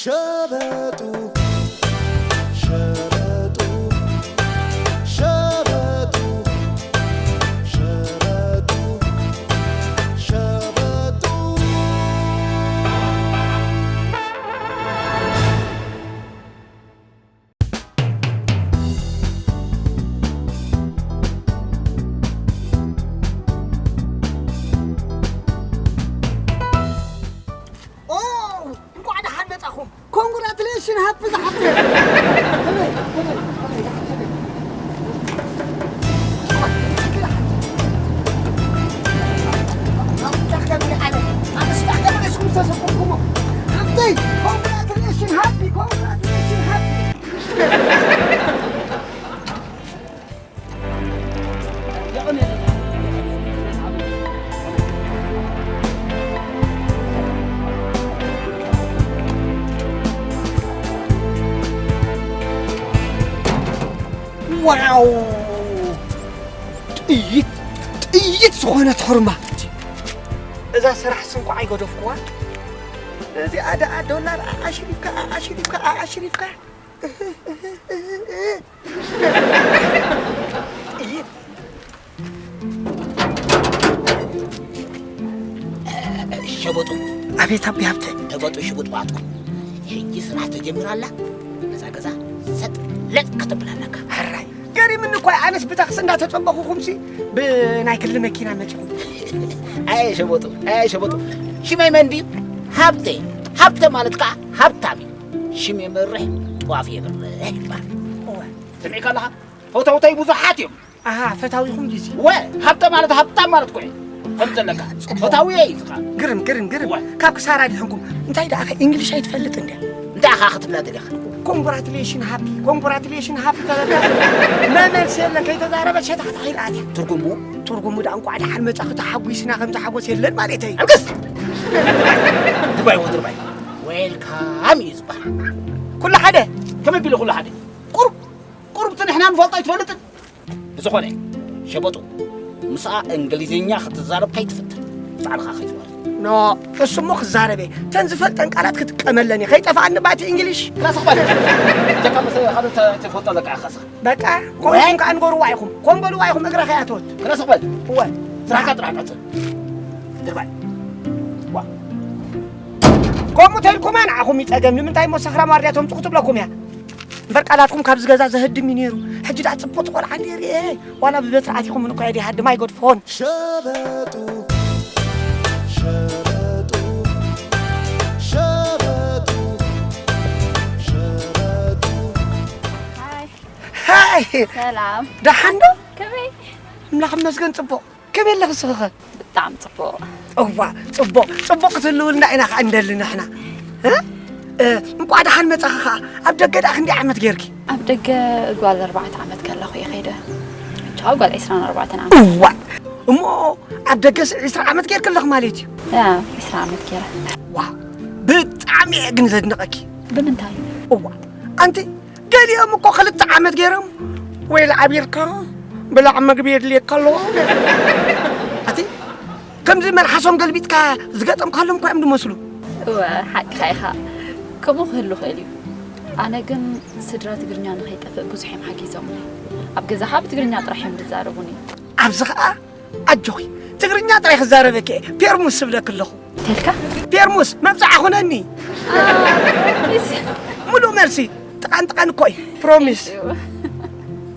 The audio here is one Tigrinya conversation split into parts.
ሸበጡ ሸበጡ ሸበጡ ሸበጡ ሸበጡ። ኦ፣ እንኳዕ ደሓን መጻኹም። ኮንግራቱሌሽን ሃፒ ዝሓፍተይ። ሓፍተይ፣ ኮንግራቱሌሽን ሃፒ፣ ኮንግራቱሌሽን ሃፒ። ዋው! ጥይት፣ ጥይት ዝኾነት ሑርማ። እዛ ስራሕስ እንኳዕ ኣይገደፍኩዋ። እዚኣ ደኣ ዶላር ኣኣሽሪፍካ፣ ኣኣሽሪፍካ፣ ኣኣሽሪፍካ። ጥይት። ሸበጡ። ኣቤት ኣቢ ሃብተ። ተገጡ ሽጉጥ ባጥቁ። ሕጂ ስራሕ ተጀሚራ ኣላ። ነዛ ገዛ ሰጥ ለጥ ከተብላ ኣለካ። ሕራይ። ገሪምኒ እኮ ኣነስ ብታክሲ እንዳተጸበኹኹምሲ ብናይ ግሊ መኪና መጺኹም። ኣየ ሸበጡ፣ ኣየ ሸበጡ። ሽመይ መን ድዩ? ሃብተ። ሃብተ ማለት ከኣ ሃብታም እዩ። ሽም የመርሕ፣ ጧፍ የብርህ ይባል። እወ። ሰሚዕካ ኣለኻ? ፈተውተይ ብዙሓት እዮም። ኣሃ፣ ፈታዊኹም ዲዚ? ወ፣ ሃብተ ማለት ሃብታም ማለት እኮ እዩ። ከም ዘለካ። ጽቡቕ። ፈታዊ እዩ ዝኻ። ግርም፣ ግርም፣ ግርም። ወ። ካብ ክሳራ ዲሕንኩም። እንታይ ደኣ ከ እንግሊሽ ኣይትፈልጥ እንደ? እንታይ ኢኻ ክትብላ ደሊኻ? ኮንግራቱሌሽን ሃፒ፣ ኮንግራቱሌሽን ሃፒ ተበልካ። መመልሲ የለን፣ ከይተዛረበ ሸታሕታሕ ኢላ ኣትያ። ትርጉሙ? ትርጉሙ ደኣ እንቋዕ ደሓን መጻኺ ተሓጒስና ከምቲ ሓጎስ የለን ማለተይ። ኣልቅስ! ድባይ፣ ድባይ ወ ድርባይ። ዌልካም እዩ ዝበሃል። ኩሉ ሓደ። ከመይ ቢሉ ኩሉ ሓደ? ቁሩብ፣ ቁሩብ እቲ ንሕና ንፈልጦ ኣይትፈልጥን? ብዝኾነ፣ ሸበጡ፣ ምስኣ እንግሊዝኛ ክትዛረብ ከይትፍትን፣ ባዕልኻ ከይትወርድ። ኖ፣ እሱ እሞ ክዛረብ እየ። እተን ዝፈልጠን ቃላት ክጥቀመለን እየ። ከይጠፍኣኒ ባቲ እንግሊሽ። ክላስ እኽበል። ጀካ ምስ ካልኦት ተ-፣ ትፈልጦ ኣለካ ኢኻ ስኻ። በቃ፣ ከምኡኹም ከኣ ንገርዋ ኢኹም። ኮም በልዋ ኢኹም፣ እግራ ከይኣተወት። ክላስ እኽበል። እወ። ስራሕካ ጥራሕ ቀጽል። ድርባይ። ዋ። ከምኡ ተልኩማ ንዓኹም ይጸገም። ንምንታይ እሞ ሰኽራም ዋርድያ ተምጽኡ ክትብለኩም እያ። እምበር ቃላትኩም ካብዚ ገዛ ዘህድም እዩ ነይሩ። ሕጂ ደኣ ጽቡቕ ቆልዓ እንድየ ርእየ። ዋላ ብበትሪ ኣቲኹም እኮ እየ ድሃድም ኣይገድፎን። ሸበጡ፣ ሸበጡ፣ ሸበጡ፣ ሸበጡ። ሃይ። ሃይ! ሰላም። ደሓን ዶ? ከመይ? ኣምላኽ ይመስገን ጽቡቕ። ከመይ ኣለኺ ንስኺኸ? ብጣዕሚ ጽቡቕ። እዋ፣ ጽቡቕ፣ ጽቡቕ ክትህልውልና ኢና ኸዓ እንደሊ ንሕና። እ? እ፣ እንቋዕ ደሓን መጻኺ ኸዓ። ኣብ ደገ ደኣ ክንደይ ዓመት ጌርኪ? ኣብ ደገ ጓል ኣርባዕተ ዓመት ከለኹ እየ ከይደ። ሕጂ ኸዓ ጓል ዕስራን ኣርባዕተን ዓመት። እዋ፣ እሞ ኣብ ደገስ ዕስራ ዓመት ጌርኪ ኣለኺ ማለት እዩ? ያ፣ ዕስራ ዓመት ጌረ። ዋ፣ ብጣዕሚ እየ ግን ዘድንቐኪ። ብምንታይ? እዋ፣ ኣንቲ ገሊኦም እኮ ክልተ ዓመት ገይሮም፣ "ወይ ለዓቢርካ፣ ብላዕ መግቢ የድልየካ ኣለዎ?" ኣቲ፣ ከምዚ መልሓሶም ገልቢጥካ ዝገጠምካሎም እኮ እዮም ዝመስሉ። እወ፣ ሓቅኻ ኢኻ። ከምኡ ክህሉ ይኽእል እዩ። ኣነ ግን ስድራ ትግርኛ ንኸይጠፍእ ብዙሕ እዮም ሓጊዞምኒ። ኣብ ገዛኻ ብትግርኛ ጥራሕ እዮም ዝዛረቡኒ። ኣብዚ ኸኣ ኣጆኺ፣ ትግርኛ ጥራይ ክዛረበኪ እየ፣ ፔርሙስ ዝብለኪ ኣለኹ። ተልካ? ፔርሙስ፣ መብጽዓ ኩነኒ። ፕሮሚስ። ሙሉእ መልሲ፣ ጥቓን ጥቓን እኮ እዩ፣ ፕሮሚስ። Thank you።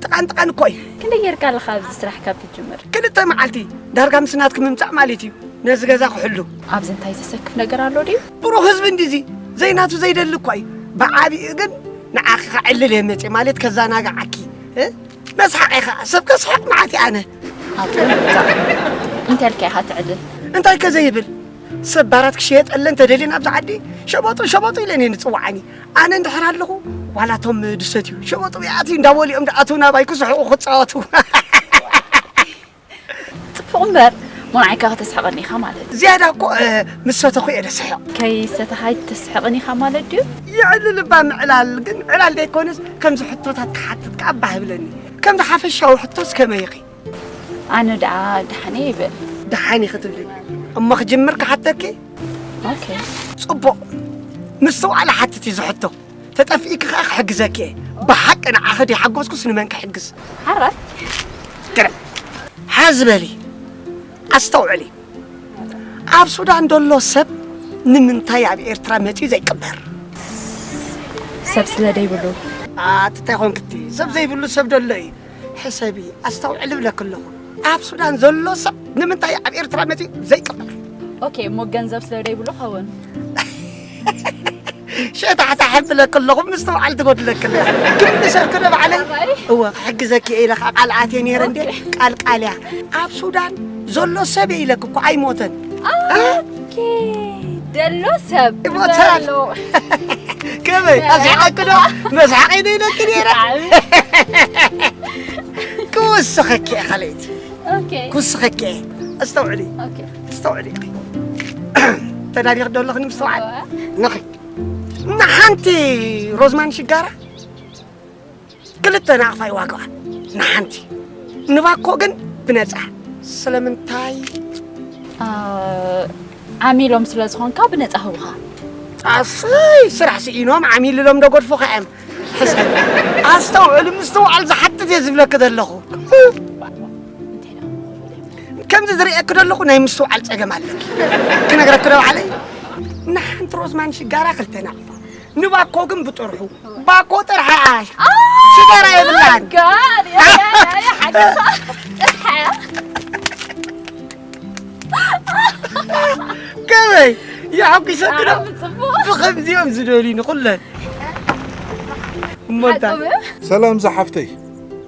ጥቓን ጥቓን እኮ እዩ። ክንደይ ጌርካ ኣለኻ ኣብዚ ስራሕ ካብ ትጅምር? ክልተ መዓልቲ፣ ዳርጋ ምስ ናትኪ ምምጻእ ማለት እዩ፣ ነዚ ገዛ ክሕሉ። ኣብዚ እንታይ ዘሰክፍ ነገር ኣሎ ድዩ? ብሩኽ ህዝቢ እንዲዚ፣ ዘይናቱ ዘይደሊ እኮ እዩ። ብዓቢኡ ግን ንዓኺ ከዕልል እየ መጽየ፣ ማለት ከዘናግዓኪ፣ እ? መስሓቕ ኢኻ፣ ሰብ ከስሕቕ መዓት እየ ኣነ። ኣቦ ምምጻእ። እንታይ ኢልካ ኢኻ ትዕልል? እንታይ ከ ዘይብል? ሰብ ባራት ክሽየጠለን ተደልየን ኣብዚ ዓዲ ሸበጡ፣ ሸበጡ ኢለን እየን ዝጽውዓኒ። ኣነ እንድሕር ኣለኹ፣ ዋላ እቶም ድሰትዩ፣ ሸበጡ ይኣትዩ እንዳበሉ እዮም ድኣትዉ ናባይ ክስሕቑ ክጻወቱ። ጽቡቕ እምበር፣ ሞንዓይካ ከተስሕቐኒ ኢኻ ማለት እዩ። ዝያዳ እኮ፣ እ፣ ምስ ሰተኹ እየ ደስሕቕ። ከይሰተኻ ኣይተስሕቕን ኢኻ ማለት ድዩ? የዕልል እባ ምዕላል፣ ግን ዕላል ዘይኮነስ ከምዚ ሕቶታት ክሓትት ከኣ ባህ ይብለኒ። ከምዚ ሓፈሻዊ ሕቶስ ከመይ ኢኺ? ኣነ ደኣ ደሓን እየ ይበል። ደሓን ኢኺ ትብሊ? እሞ ክጅምር ክሓተኪ? ኦኬ። ጽቡቕ። ምስትውዓል ሓትት እዩ ዝሕቶ። ተጠፊእኪ ከኣ ክሕግዘኪ እየ። ብሓቂ ንዓኺ ደይሓገዝኩስ ንመን ክሕግዝ? ሓራይ። ግርም። ሓዝ በሊ። ኣስተውዕሊ። ኣብ ሱዳን ዘሎ ሰብ ንምንታይ ኣብ ኤርትራ መጺኡ ዘይቅበር? ሰብ ስለ ደይብሉ። ኣቲ እንታይ ኾንክቲ? ሰብ ዘይብሉ ሰብ ደሎ እዩ። ሕሰቢ፣ ኣስተውዕሊ እብለኪ ኣለኹ። ኣብ ሱዳን ዘሎ ሰብ ንምንታይ ኣብ ኤርትራ መጺኡ ዘይቅበር? ኦኬ፣ እሞ ገንዘብ ስለ ደይብሉ ኸውን። ሸታሕታሕ እብለኪ ኣለኹ፣ ምስትውዓል ትጎድለኪ ኣላ። ክምልሰልኪ ዶ ባዕለይ? ኣባይ። እወ፣ ክሕግዘኪ እየ ኢለ ካብ ቃል ኣትየ ነይረ እንዴ? ኦኬ። ቃል ቃል እያ። ኣብ ሱዳን ዘሎ ሰብ እየ ኢለኪ እኮ፣ ኣይሞተን። ኦኬ፣ ደሎ ሰብ ይሞታል። ዘሎ። ከመይ? ኣስሓቂ ዶ? መስሓቂ ዶ ኢለኪ ነይረ? ብጣዕሚ። ክውስኸኪ እየ፣ ካልኣይቲ። ኦኬ። ክውስኸኪ እየ። ኣስተውዕሊ። ኦኬ። ኣስተውዕሊ። ተዳሊኺ ዶ ኣለኺ ንምስትውዓል? እወ። ንኺ። ንሓንቲ ሮዝማን ሽጋራ ክልተ ናቕፋ እዩ ዋጋኣ። ንሓንቲ። ንባኮ ግን ብነጻ። ስለምንታይ? አ፣ ዓሚሎም ስለ ዝኾንካ ብነጻ ህቡኻ። ኣሰይ፣ ስራሕ ስኢኖም ዓሚልሎም ዶ ገድፉኻ እዮም? ሕሰብ። ኣስተውዕል፣ ምስትውዓል ዝሓትት እየ ዝብለኪ ዘለኹ። ከምዚ ዝርእየኪ ዘለኹ ናይ ምስትውዓል ጸገም ኣለኪ። ክነግረኪ ዶ ባዕለይ? ንሓንቲ ሮዝማን ሽጋራ ክልተ ናቕፋ። ንባኮ ግን ብጥርሑ። ባኮ ጥርሓ እያ። ሽጋራ የብላን። ጋድ፣ ያ፣ ያ፣ ያ፣ ያ፣ ሓቂ። ጥርሓ እያ። ከመይ? የሐጒሰኪ ዶ? ብጣዕሚ ጽቡቕ። ብኸምዚኦም ዝደልዩ ንኹለን። እሞ እንታይ? ሓጹብ። ሰላም ዝሓፍተይ፣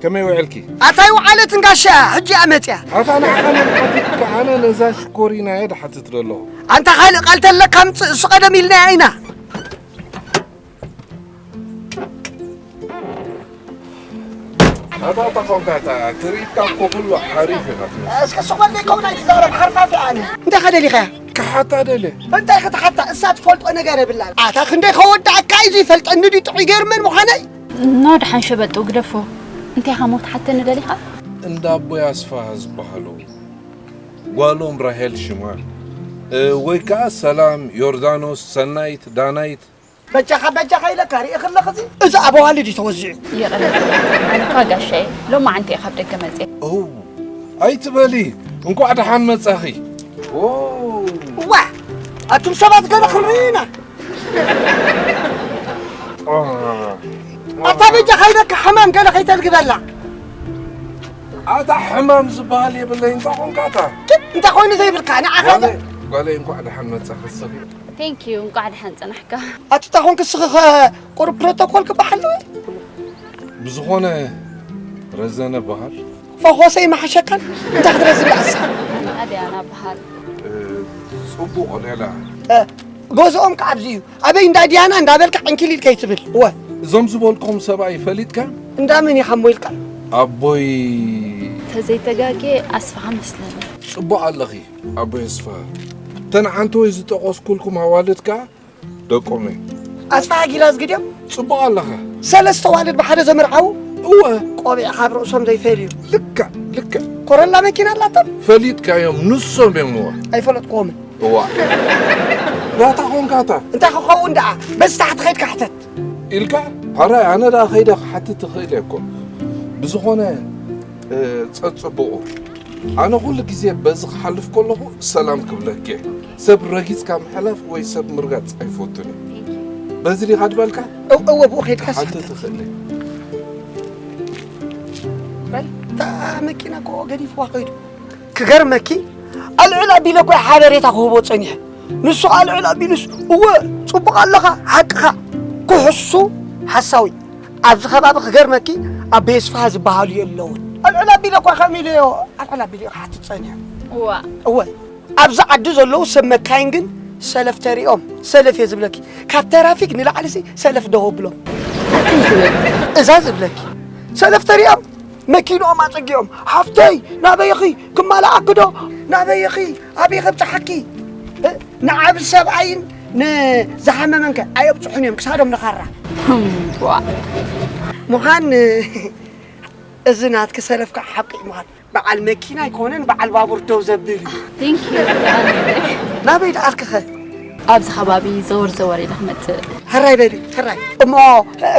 ከመይ ውዕልኪ? ኣታ ኣይወዓለትን ጋሻ፣ ሕጂ እያ መጽያ። ኣታ ንዓኻ መን ሓቲትካ? ኣነ ነዛ ሽኮሪና እየ ድሓትት ዘለኹ። ኣንታ ካልእ ቃል ተለካ ምጽእ፣ እሱ ቀደም ኢልና ኢና። ኣታ ተኾንካ፣ እታ ትርኢትካ እኮ ኩሉ ሓሪፍ ኢኻ ትመስል። እስከ ስቕ በል፣ ዘይከውን ኣይትዛረብ፣ ሓርፋፍ እያ ኣነ። እንታይ ከ ደሊኻያ? ክሓታ ደለ። እንታይ ክትሓታ? እሳ ትፈልጦ ነገር የብላን። ኣታ ክንደይ ከወዳእካ እዩ ዘይፈልጠኒ ድዩ ጥዑይ ገይሩ መን ምዃነይ? ኖ፣ ደሓን ሸበጥ ግደፎ። እንታይ ኢኻ ሞ ትሓተኒ ደሊኻ? እንዳ ኣቦይ ኣስፋሃ ዝበሃሉ፣ ጓሎም ራሄል ሽማ፣ እ፣ ወይ ከኣ ሰላም፣ ዮርዳኖስ፣ ሰናይት፣ ዳናይት። በጃኻ፣ በጃኻ ኢለካ፣ ሪኢኺ ኣለኺ እዚ? እዚ ኣብ ኣዋልድ እዩ ተወዚዑ። ይቕረ፣ ኣነ እኳ ጋሻ እየ። ሎማዓንቲ እየ ካብ ደገ መጽየ። ኦ፣ ኣይትበሊ፣ እንቋዕ ደሓን መጻኺ። ኦ። ዋ፣ ኣቱም ሰባት ገለ ክንርኢ ኢና። ኦ። ኣታ በጃኻ ኢለካ፣ ሕማም ገለ ከይተልግበላ። ኣታ ሕማም ዝበሃል የብለይ፣ እንታይ ኾንካ ኣታ? ኪድ፣ እንታይ ኮይኑ ዘይብልካ፣ ንዓኻ ጓለይ፣ ጓለይ፣ እንቋዕ ደሓን መጻኺ፣ እስኺ። ቴንክ ዩ፣ እንቋዕ ደሓን ጸናሕካ። ኣቲ እንታይ ኾንክ እስኺ ኸ ቁሩብ ፕሮቶኮል ክበሃል ኣለዎ? ብዝኾነ ረዘነ በሃል። ፈኾሰ ይመሓሸካን? እንታይ ክትረዝን ደኣ እስኻ? ኣድያና በሃል። እ፣ ጽቡቕ ሌላ። እ፣ ገዝኦም ከኣ ኣብዚ እዩ። ኣበይ እንዳ ድያና እንዳበልካ ዕንኪሊል ከይትብል። እወ። እዞም ዝበልኩም ሰብኣይ ፈሊጥካ? እንዳ መን ኢኻ እሞ ኢልካ? ኣቦይ። ተዘይተጋግየ ኣስፍሃ መስለኒ። ጽቡቕ ኣለኺ፣ ኣቦይ ኣስፍሃ። እተን ዓንተወይ ዝጠቐስኩልኩም ኣዋልድ ከኣ ደቆም እዮም። ኣስፍሃ ጊላዝ ግድዮም? ጽቡቕ ኣለኻ። ሰለስተ ኣዋልድ ብሓደ ዘመርዓዉ? እወ። ቆቢዕ ካብ ርእሶም ዘይፈልዩ። ልክዕ፣ ልክዕ። ኮረላ መኪና ኣላቶም? ፈሊጥካዮም፣ ንሶም እዮም እወ። ኣይፈለጥክዎምን። እዋ። ዳታ ኾንካታ። እንታይ ክኸውን ደኣ? በዚ ታሕቲ ኸይድካ ሕተት። ኢልካ? ሕራይ፣ ኣነ ደኣ ኸይደ ክሓትት እኽእል እየ እኮ። ብዝኾነ፣ እ፣ ጸጽብቑ። ኣነ ኩሉ ግዜ በዚ ክሓልፍ ከለኹ ሰላም ክብለኪ እየ። ሰብ ረጊጽካ ምሕላፍ ወይ ሰብ ምርጋጽ ኣይፈቱን እየ። በዚ ዲኻ ድበልካ? እው፣ እወ፣ ብኡ ኸይድካ ሓንቲ ትኽእል። በል፣ እታ መኪና እኮ ገዲፍዋ ኸይዱ። ክገርመኪ፣ ኣልዕል ኣቢለ እኮ እየ ሓበሬታ ክህቦ ጸኒሐ። ንሱ ኣልዕል ኣቢሉስ፣ እወ፣ ጽቡቕ ኣለኻ፣ ሓቅኻ፣ ክሕሱ ሓሳዊ። ኣብዚ ከባቢ ክገርመኪ፣ ኣቦይ ኣስፍሃ ዝበሃሉ የለውን። ኣልዕል ኣቢለ እኳ ከመይ ኢለ እዮ፣ ኣልዕል ኣቢለ እዮ ክሓትት ጸኒሐ። እዋ። እወ፣ ኣብዚ ዓዲ ዘለዉ ሰብ መካይን ግን ሰለፍ ተሪኦም፣ ሰለፍ እየ ዝብለኪ። ካብ ተራፊክ ንላዕሊሲ ሰለፍ ደው ኣብሎም። እንታይ ትብል? እዛ ዝብለኪ፣ ሰለፍ ተሪኦም፣ መኪንኦም ኣጸጊዖም፣ "ሓፍተይ፣ ናበይ ኢኺ? ክማልኣኪ ዶ? ናበይ ኢኺ? ኣበይ ከብጽሓኪ?" እ፣ ንዓቢ ሰብኣይን ንዝሓመመን ከ ኣየብጽሑን እዮም፣ ክሳዶም ንኻራ። ህም፣ ዋ። ምዃን፣ እዚ ናትኪ ሰለፍ ከዓ ሓቂ እዩ ምዃን። በዓል መኪና ኣይኮነን፣ በዓል ባቡር ደው ዘብል እዩ። Thank you። ናበይ ደኣልክኸ? ኣብዚ ከባቢ ዘወር ዘወር ኢለ ክመጽእ። ሕራይ በሊ፣ ሕራይ። እሞ፣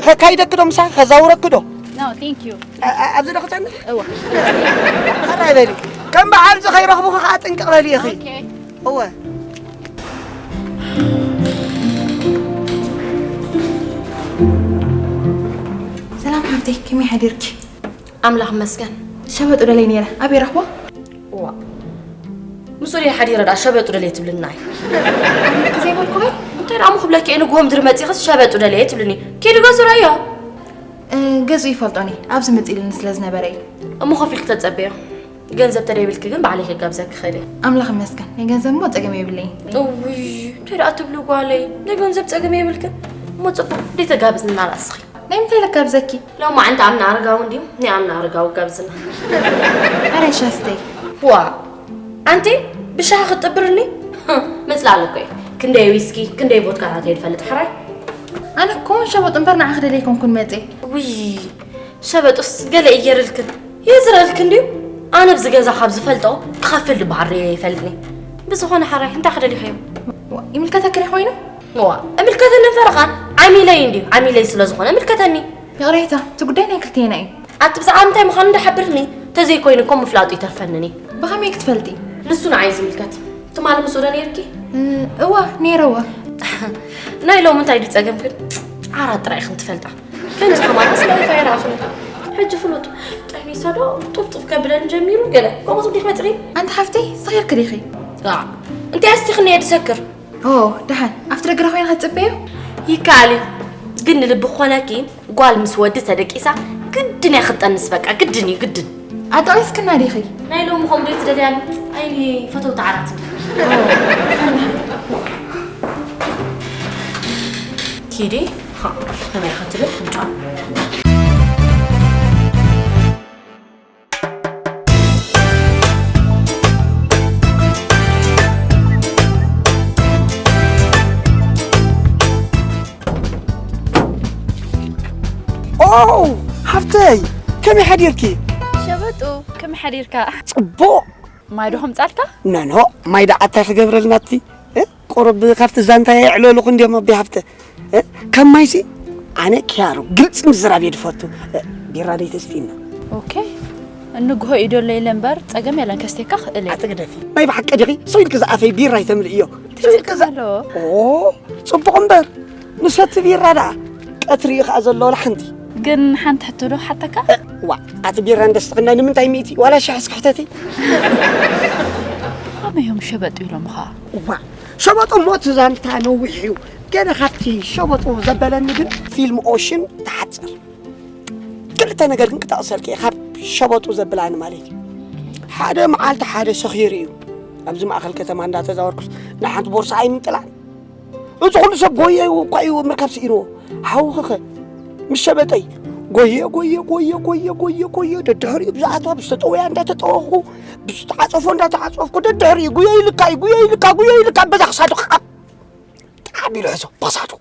ከካይደኪ ዶ ምሳኺ፣ ከዛውረኪ ዶ? No, thank you. ኣ-፣ ኣ-፣ ኣብዚ ዶ ክጸንሕ? እወ። ሕራይ በሊ። ከም በዓል እዚ ከይረኽቡኺ ከኣ ጥንቅቕ በሊ ኢኺ። ኦኬ። እወ። ሰላም ሓፍተይ፣ ከመይ ሓዲርኪ? ኣምላኽ ይመስገን። ሸበጡ ደለይ ነይረ፣ ኣበይ ረኽቦ? እዋ። ምስኡ ድየ ሓዲረ ደኣ ሸበጡ ደለየ ትብልናይ? ኣነ ዘይበልኩኺ? እንታይ ደኣ እሞ ክብለኪ እየ፣ ንግሆ ምድሪ መጺኽስ ሸበጡ ደለየ ትብልኒ። ኪዲ ገዝኡ ረኣዮ። እ፣ ገዝኡ ይፈልጦኒ፣ ኣብዚ መጺእልኒ ስለ ዝነበረ እዩ። እሞ ከፊልኪ ተጸበዮ። ገንዘብ ተደይብልኪ ግን ባዕለይ ክጋብዘኪ ክእል እየ። ኣምላኽ ይመስገን፣ ናይ ገንዘብ እሞ ጸገም የብለይን። እውይ፣ እንታይ ደኣ ትብሊ ጓለይ? ናይ ገንዘብ ጸገም የብልክን። እሞ ጽቡቕ፣ ደይ ተጋብዝና ደኣ እስኺ። ናይ ምንታይ ልጋብዘኪ? ሎማዓንቲ ኣምና ኣረጋዊ እንድዩ፣ ናይ ኣምና ኣረጋዊ ጋብዝና። ኣረ ሻስተይ። ዋ፣ ኣንቲ ብሻሂ ክትጥብርኒ? መጽላል እኮ እዩ። ክንደይ ዊስኪ፣ ክንደይ ቮድካታት እየ ዝፈልጥ ሕራይ? ኣነ እኮ ሸበጥ እምበር ንዓኺ ደለየ ኣይኮንኩን መጽየ። ውይ፣ ሸበጡስ ገለ እየርልክን፣ የዝረልክን ድዩ? ኣነ ኣብዚ ገዛ ካብ ዝፈልጦ ክኸፍል ዝበሃል ርእየ ኣይፈልጥን። ብዝኾነ ሕራይ፣ እንታይ ክደሊኽዮ? ዋ፣ ይምልከተኪ ዶ ኮይኑ? ዋ፣ እምልከተኒ ፈረቓ፣ ዓሚለይ እንድዩ፣ ዓሚለይ ስለ ዝኾነ እምልከተኒ። ይቕሬታ፣ እቲ ጉዳይ ናይ ክልቴና እዩ። ኣቲ ብዛዕባ ምንታይ ምዃኑ እንዳ ሓብርኒ፣ ተዘይኮይኑ እኮ ምፍላጡ ይተርፈንን እዩ። ብኸመይ ክትፈልጢ? ንሱ ንዓይ ዝምልከት። ትማሊ ምስኡ ዶ ነይርኪ? እ፣ እወ፣ ነይረ እወ። ናይ ሎሚ እንታይ ድዩ ጸገምክን? ዓራት ጥራይ ኢኽን ትፈልጣ። ከምዚ ከማና ስለ ይፋ ይረኣኽን። ሕጂ ፍሉጥ ጠሚሳ ዶ ጡፍጡፍ ከብለን ጀሚሩ ገለ። ከምኡ ትብሊ ክመጽሪ? ኣንቲ ሓፍተይ፣ ሰኺርኪ ዲኺ? ኣ፣ እንታይ ኣስቲኽኒ እየ ድሰክር? ኦ፣ ደሓን። ኣብቲ ደገ ኮይንካ ትጽበዮ? ይከኣል እዩ። ግን ንልቢ ክኾነኪ ጓል ምስ ወዲ ተደቂሳ ግድን እያ ክትጠንስ፣ በቃ ግድን እዩ፣ ግድን። ኣጣቒስክና ዲኺ? ናይ ሎሚ ከምኡ ዶ ትደልያሉ? ኣይ ፈተውቲ ዓራት እንዲ። ኪዲ፣ ሃ፣ ከመይ ኢኻ ትብል? እንጫ። ኦ፣ ሓፍተይ፣ ከመይ ሓዲርኪ? ሸበጡ፣ ከመይ ሓዲርካ? ጽቡቕ። ማይ ዶ ከምጻልካ? ኖ፣ ኖ፣ ማይ ደኣ እንታይ ክገብረልና እቲ? እ? ቁሩብ ካብቲ ዛንታ የዕለሉኹ እንድዮም ኣቢ ሃብተ። እ? ከም ማይሲ ኣነ ኪያሩ ግልጺ ምዝራብ እየ ዝፈቱ። እ፣ ቢራ ደይ ተስፊና። ኦኬ። እንግሆ እዩ ደሎ ኢለ እምበር ጸገም የለን፣ ከስቴካ ክእል እየ። ኣትግደፊ። ናይ ብሓቂ ዲኺ? ሰው ኢልኪ ዝኣፈይ ቢራ ይተምልእዮ። ትስልኪ ዘሎ። ኦ፣ ጽቡቕ እምበር። ንሰቲ ቢራ ደኣ ቀትሪ እዩ ከኣ ዘሎ ወላ ሓንቲ። ግን ሓንቲ ሕቶ ዶ ክሓተካ? እ፣ ዋ፣ ኣቲ ቢራ እንደስትኽና ንምንታይ ሚእቲ? ዋላ ሽሕ እስኪ ሕተቲ። ከመይ እዮም ሸበጡ ኢሎምኻ? ዋ፣ ሸበጡ እሞ እቲ ዛንታ ነዊሕ እዩ። ገለ ካብቲ ሸበጡ ዘበለኒ ግን ፊልም ኦሽን ትሓጽር። ክልተ ነገር ግን ክጠቕሰልኪ እየ፣ ካብ ሸበጡ ዘብላኒ ማለት እዩ። ሓደ መዓልቲ ሓደ ሰኺሩ እዩ። ኣብዚ ማእከል ከተማ እንዳተዛወርኩስ ንሓንቲ ቦርሳ ኣይምንጥላን። እዚ ኩሉ ሰብ ጎየዩ እኳ እዩ ምርካብ ስኢንዎ። ሓውኺኸ ምስ ሸበጠይ ጎየ፣ ጎየ፣ ጎየ፣ ጎየ፣ ጎየ፣ ጎየ፣ ደድሕሪኡ ብዝኣተዋ ብዝተጠወያ እንዳተጠወኹ፣ ብዝተዓጸፎ እንዳተዓጸፍኩ፣ ደድሕሪኡ ጉየ ኢልካ እዩ፣ ጉየ ኢልካ፣ ጉየ ኢልካ፣ በዛ ክሳዱ ካብ ጣዕ ቢሉ ሕዞ፣ ብኽሳዱ።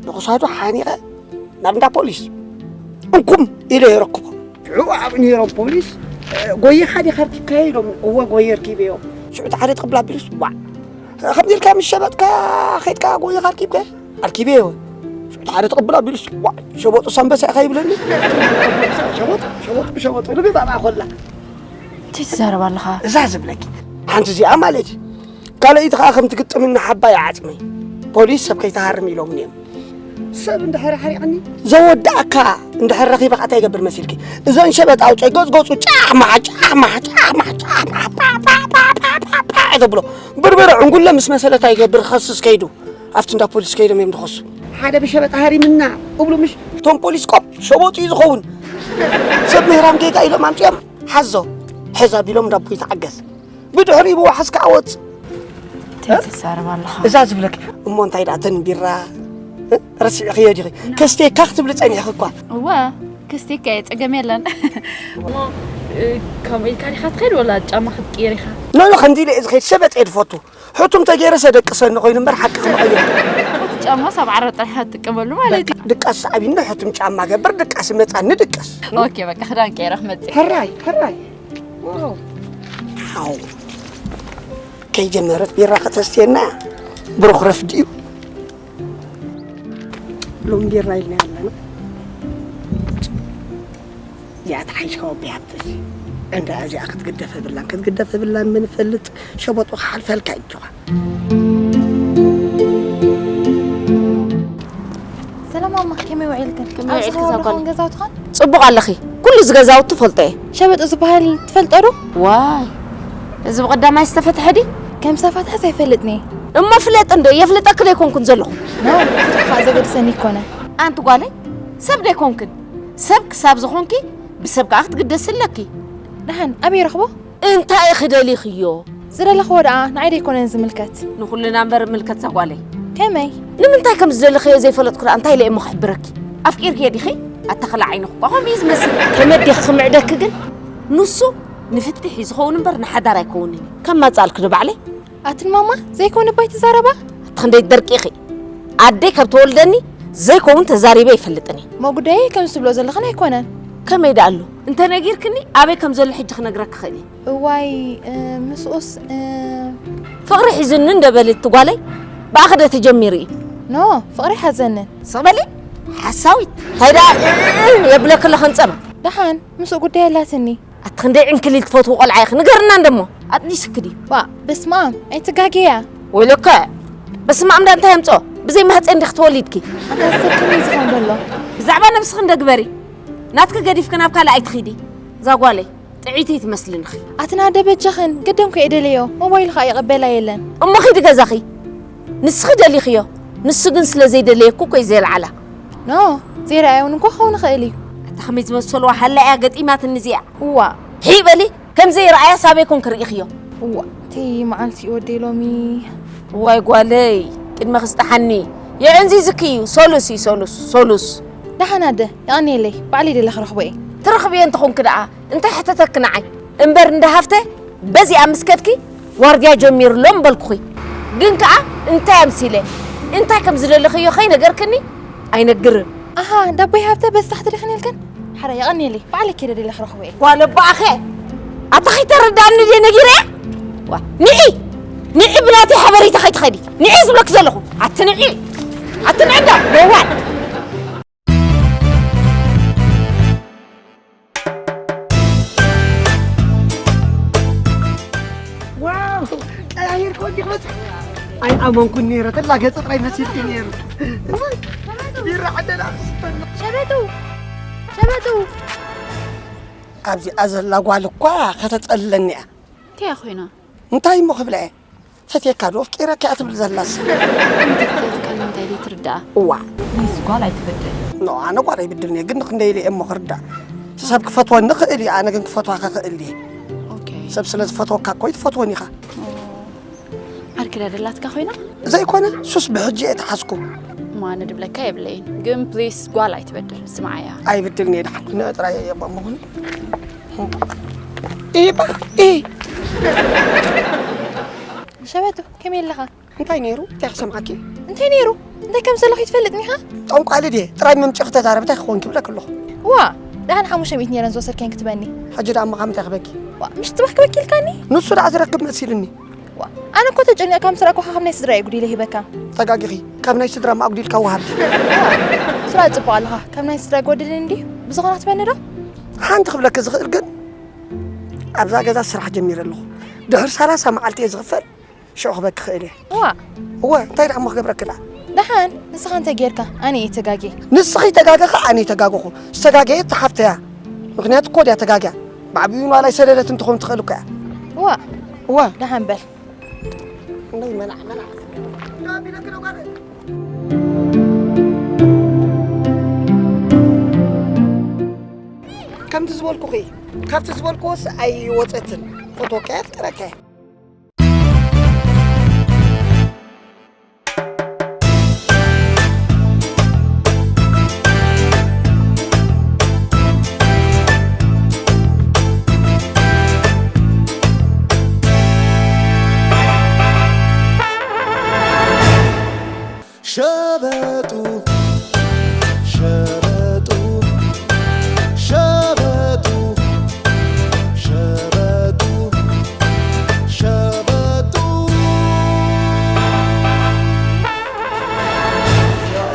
ንኽሳዱ ሓኒቐ ናብ እንዳ ፖሊስ። እንኩም ኢለ የረክቦ። ሽዑ ኣብኡ ነይሮም ፖሊስ፣ "ጎይኻ ዲኻ ኣርኪብካዮ?" ኢሎም፣ "እወ፣ ጎየ ኣርኪበዮ።" ሽዑ እቲ ሓደ ትቕብል ኣቢሉስ፣ "ዋዕ፣ ከምዚ ኢልካ ምስ ሸበጥካ ኸይድካ ጎይኻ ኣርኪብካዮ?" "ኣርኪበዮ እወ።" ሽዑ እቲ ሓደ ትቕብል ኣቢሉስ፣ "ዋዕ፣ ሸበጡስ ኣንበሳ ኢኻ ይብለኒ?" ሸበጡ፣ ሸበጡ፣ ሸበጡ፣ ልቢ ባባ ኮላ። እንታይ ትዛረብ ኣለኻ? እዛ ዝብለኪ፣ ሓንቲ እዚኣ ማለት እዩ። ካልኣይቲ ኸኣ ከም ትግጥምኒ ሓባይ ዓጽመይ። ፖሊስ ሰብ ከይትሃርም ኢሎምኒ እዮም። ሰብ እንድሕር ሓሪቕኒ? ዘወድኣካ እንድሕር ረኺበ ኸኣ እንታይ ይገብር መሲልኪ? እዘን ሸበጥ ኣውጸይ ገጽ ገጹ ጫሕ ማሕ፣ ጫሕ ማሕ፣ ጫሕ ማሕ፣ ጫሕ ማሕ፣ ፓ፣ ፓ፣ ፓ፣ ፓ፣ ፓ፣ ፓ፣ ፓ፣ ፓ፣ ተብሎ። ብርብር ዕንጉለ ምስ መሰለ እንታይ ይገብር? ክኸስስ ከይዱ። ኣብቲ እንዳ ፖሊስ ከይዶም እዮም ዝኸሱ። ሓደ ብሸበጥ ሃሪምና እብሉ ምሽ? እቶም ፖሊስ ቆም ሸበጡ እዩ ዝኸውን። ሰብ ምህራም ጌጋ ኢሎም ኣምጺኦም ሓዞ። ሕዛ ቢሎም ዳቦ ይተዓገስ። ብድሕሪኡ ብዋሕስ ከኣ ወጽእ። እንታይ ትዛረብ ኣለኻ? እዛ ዝብለኪ እሞ እንታይ ደኣ ተን ቢራ፣ እ? ረሲዕኽዮ ዲኺ? ከስቴካ ክትብሊ ጸኒሕኺ እኳ። እወ፣ ከስቴካ እየ፣ ጸገም የለን። እሞ፣ እ፣ ከምኡ ኢልካ ዲኻ ትኸይድ ወላ ጫማ ክትቅይር ኢኻ? ኖ፣ ኖ፣ ከምዚ ኢለ እየ ዝኸይድ፣ ሸበጥ እየ ዝፈቱ። ሕቱም ተገይረስ የደቅሰኒ ኮይኑ እምበር ሓቂ ክመቐየር። እቲ ጫማስ ኣብ ዓራት ጥራሕ እያ ትጥቀመሉ ማለት እዩ። ድቃስ ሰዓቢኒ፣ ሕቱም ጫማ ገብር፣ ድቃስ ይመጻኒ፣ ድቅስ። ኦኬ፣ በቃ ክዳን ቀይረ ክመጽእ። ሕራይ፣ ሕራይ። ዋው። ሓው። ከይጀመረት ቢራ ከተስትየና እያ። ብሩኽ ረፍዲ እዩ። ሎሚ ቢራ ኢልና ኣለና። እዚኣ ትሓይሽ ከወቢ ሃብተሽ። እንዳ እዚኣ ክትግደፍ የብላን፣ ክትግደፍ የብላን፣ ምን ፈልጥ ሸበጡ ክሓልፈልካ እዩ። ሰላም ማማ፣ ከመይ ውዒልክን? ከመይ ውዒልኪ እዛ ጓል? ገዛውትኻን? ጽቡቕ ኣለኺ። ኩሉ እዚ ገዛውቲ ፈልጦ እየ። ሸበጡ ዝበሃል ትፈልጦ ዶ? ዋይ፣ እዚ ብቐዳማይ ዝተፈትሐ ድዩ? ከም ዝተፈትሐስ ኣይፈልጥን እየ። እሞ ፍለጥ እንዶ፣ የፍልጠኪ ዶ ኣይኮንኩን ዘለኹ? ኖ፣ ፍትሒ ከኣ ዘገድሰኒ ኣይኮነን። ኣንቲ ጓለይ፣ ሰብ ዶ ኣይኮንክን? ሰብ ክሳብ ዝኾንኪ፣ ብሰብ ከኣ ክትግደሲ ኣለኪ። ደሓን፣ ኣበይ ረኽቦ? እንታይ ኢኺ ደሊኽዮ? ዝደለኽዎ ደኣ ንዓይ ደይኮነን ዝምልከት። ንኹልና እምበር እምልከት እዛ ጓለይ። ከመይ? ንምንታይ ከም ዝደለኽዮ ዘይፈለጥኩ ደኣ እንታይ ኢለ እሞ ክሕብረኪ? ኣፍቂርክዮ ዲኺ? ኣታ ክላ ዓይንኺ እኳ ከምኡ እዩ ዝመስል። ከመይ ዲኺ ክምዕደኪ ግን? ንሱ ንፍትሒ ዝኸውን እምበር ንሓዳር ኣይከውንን እዩ። ከማጻልኪ ዶ ባዕለይ? ኣትን ማማ ዘይኮነ ባይ ትዛረባ? ኣቲ ክንደይ ደርቂ ኢኺ። ኣደይ ካብ ተወልደኒ ዘይከውን ተዛሪበ ኣይፈልጥን እየ። እሞ ጉዳየይ ከምዚ ትብሎ ዘለኽን ኣይኮነን። ከመይ ደኣ ኣሎ? እንተነጊርክኒ ኣበይ ከም ዘሎ ሕጂ ክነግረኪ እኽእል እየ። እዋይ፣ እ፣ ምስኡስ፣ እ፣ ፍቕሪ ሒዙኒ እንደ በሊ እቲ ጓለይ፣ ብኣኺ ዶ ተጀሚሩ እዩ? ኖ፣ ፍቕሪ ሓዘንን። ስቕ በሊ፣ ሓሳዊት። እንታይ ደኣ፣ እ፣ እ፣ እ፣ የብለኪ ኣለኽን ጸማ። ደሓን፣ ምስኡ ጉዳይ ኣላትኒ። ኣቲ ክንደይ ዕንክሊል ትፈትዊ ቆልዓ ኢኺ፣ ንገርና እንደሞ። ኣጥኒስኪ ድዩ? ባ፣ በስመ ኣብ፣ ኣይትጋገያ። ወይለከ፣ በስመ ኣብ እንዳ እንታይ ኣምጽኦ? ብዘይ ማህጸን ዲኺ ተወሊድኪ? ኣታ ሰብ ከመይ ዝኸውን ዘሎ? ብዛዕባ ነብስኺ እንደ ግበሪ። ናትኪ ገዲፍኪ ናብ ካልእ ኣይትኺዲ። እዛ ጓለይ፣ ጥዕይቲ ትመስልንኺ። ኣትና ደበጃኽን፣ ግድን ኮ የደለዮ፣ ሞባይሉ ኸኣ ይቕበላ የለን። እሞ ኺዲ ገዛኺ። ንስኺ ደሊኽዮ፣ ንሱ ግን ስለ ዘይደለየኩ እኮ እዩ ዘየልዓላ። ኖ፣ ዘይረኣዮን እንኳ ክኸውን ይኽእል እዩ። ኣታ ከመይ ዝበሰልዋ ሃላ እያ ገጢማትኒ እዚኣ። እዋ። ሂእ በሊ፣ ከም ዘይረኣያ ሳበይ ኮንኪ ርኢኽዮ? እዋ፣ እቲ መዓልቲ እዩ ወደይ ሎሚ። እዋይ ጓለይ፣ ቅድመ ክስጥሓኒ። የዕንዚዝኪ እዩ፣ ሶሉስ እዩ፣ ሶሉስ፣ ሶሉስ። ደሓን ኣደ፣ የቐንየለይ፣ ባዕለይ ደለ ክረኽቦ እየ። ትረኽብዮ እንተኾንኪ ደኣ፣ እንታይ ሕተተኪ ንዓይ? እምበር እንዳ ሃፍተ፣ በዚኣ ምስ ከድኪ፣ ዋርድያ ጀሚሩ ኣሎ ምበልኩኺ። ግን ከኣ እንታይ ኣምሲለ፣ እንታይ ከም ዝደለኽዮ ከይነገርክኒ ኣይነግርን። ኣሃ፣ ዳቦይ ሃብተ በዚ ታሕቲ ዲኽን ኢልክን? ሓራ የቐንየለይ፣ ባዕለይ ከይደ ደለ ክረኽቦ እየ። ጓል ኣቦኣኸ፣ ኣታ ከይተረድኣኒ ድየ ነጊረያ? ዋ፣ ንዒ፣ ንዒ ብናተይ ሓበሬታ ከይትኸዲ። ንዒ ዝብለኪ ዘለኹ። ኣቲ ንዒ፣ ኣቲ ንዒ እንዳ፣ ለዋል። ዋው! ቀያይር ኮንዲ ክመጽእ ኣይኣመንኩን ነይረ። ተላ ገጽ ጥራይ መሲልኪ ነይሩ። ቢራ ዕደላ ሸበጡ! ሸበጡ! ኣብዚኣ ዘላ ጓል እኳ ከተጸልለኒ እያ። እንታይ እያ ኮይና? እንታይ እሞ ክብላ እየ? ፈትየካ ዶ ኣፍቂረካ እያ ትብል ዘላስ? እንተፍትያትካ ንምንታይ ዘይትርድኣ? እዋ። ፕሊስ ጓል ኣይትበድል። ኖ ኣነ ጓል ኣይብድልን እየ ግን ክንደይ ኢለ እየ እሞ ክርዳእ። ሰብ ክፈትወኒ ክእል እዩ ኣነ ግን ክፈትዋ ከኽእል እየ። ኦኬ። ሰብ ስለ ዝፈትወካ እኮ እዩ ትፈትወኒ ኢኻ። ዓርኪ ዳ ደላትካ ኮይና? ዘይኮነ ሱስ ብሕጂ እየ ተሓዝኩ። እሞ ኣነ ድብለካ የብለይን ግን ፕሊስ ጓል ኣይትበድል ስምዓያ። ኣይብድልን እየ ደሓን ንጥራይ እየ እሞ ምኹን። ኢባ ኢ ሸበቱ ከመይ ኣለኻ? እንታይ ነይሩ? እንታይ ክሰምዓኪ? እንታይ ነይሩ? እንታይ ከም ዘለኹ ይትፈልጥኒ ኢኻ? ጠንቋሊ ድየ? ጥራይ መምጭ ክተዛረብ እንታይ ክኾንኪ ብለክ ኣለኹ። ዋ! ደሓን ሓሙሽተ ሚእቲ ነይረን ዝወሰድከን ክትበኒ። ሕጂ ደኣ እሞ ካብ ምንታይ ክበኪ? ዋ! ምሽ ጽባሕ ክበኪ ኢልካኒ? ንሱ ደኣ ዝረክብ መሲልኒ። ዋ! ኣነ እኮ ተጨኒቕካ ምስ ረኣኩኻ ካብ ናይ ስድራይ ጉዲለ ሂበካ። ተጋጊኺ። ካብ ናይ ስድራ እማ ኣጉዲልካ ወሃብኪ። ስራ ጽቡቕ ኣለኻ። ካብ ናይ ስድራ ጎደለኒ እንድዩ። ብዝኾነ ክትበኒ ዶ? ሓንቲ ክብለኪ ዝኽእል ግን ኣብዛ ገዛ ስራሕ ጀሚረ ኣለኹ። ድሕሪ ሰላሳ መዓልቲ እየ ዝኽፈል። ሽዑ ክበኪ ክእል እየ። እዋ። እወ እንታይ ደኣ እሞ ክገብረኪ ደኣ? ደሓን ንስኻ እንታይ ጌርካ? ኣነ እየ ተጋግየ። ንስኺ ተጋገኺ ኣነ እየ ተጋገኹ። ዝተጋገየት እታ ሓፍተያ። ምኽንያቱ እኮ ድያ ተጋግያ። ብዓብዩ ንዋላ ኣይሰደደት እንትኸውን ትኽእል እኮ እያ። እዋ። እወ። ደሓን በል። እንደይ መላዕ መላዕ። ከምቲ ዝበልኩኺ ካብቲ ዝበልክዎስ ኣይወፀትን። ፈትወካያ ኣፍቀረካያ። ሸበጡ ሸበጡ ሸበጡ ሸበጡ